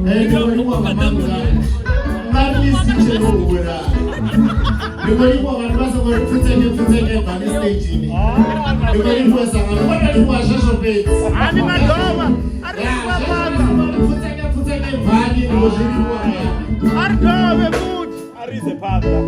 Ee, ndi khou livhuwa nga maanḓa. Nga ri ḽi si tshe ro hula. Ndi khou livhuwa vhathu vha songo ri pfutseke pfutseke bvani stagini. Ndi khou livhuwesa nga ndo vha livhuwa zwezwo fhedzi. Hani na dovha a ri livhuwa phanḓa. Pfutseke pfutseke bvani ndi khou zwi livhuwa. A ri dovhe futhi. A ri ise phanḓa.